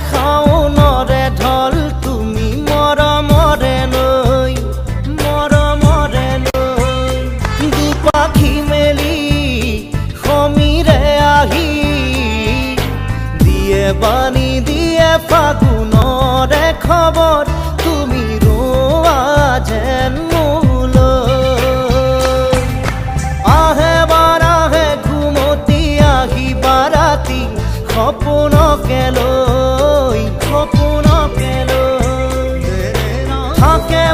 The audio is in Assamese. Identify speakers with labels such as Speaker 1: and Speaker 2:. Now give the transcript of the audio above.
Speaker 1: শাওনৰে ঢল, তুমি মৰমৰে নৈ, মৰমৰে নৈ। দুপাখি মেলি সমীৰে আহি দিয়ে বাণী, দিয়ে ফাগুনৰে খবৰ, তুমি ৰোৱা যেন মোলৈ। আহে বাৰাহে ঘুমতি আহিবা ৰাতি, সপোনকে লৈ, সপোনকে লৈ। থাকে